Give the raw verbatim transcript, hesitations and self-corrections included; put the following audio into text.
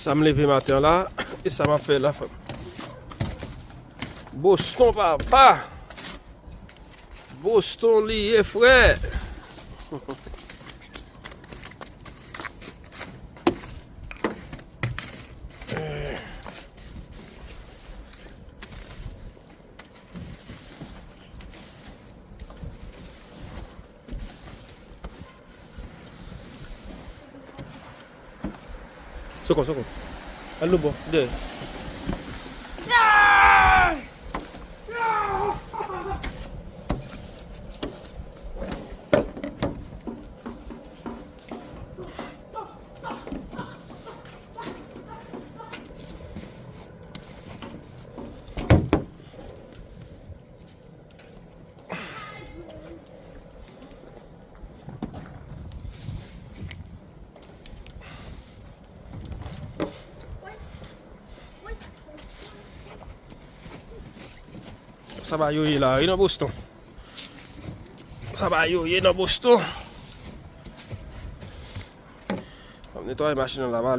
Sa m leve maten an la, e sa m ap fè la, frè m. Boston, papa! Boston li ye, frè! Soko, soko. Al lo bò, dèyè. Sa ba yo ye la, wi, nan Boston. Sa ba yo ye nan Boston. Ap netwaye machin nan la, va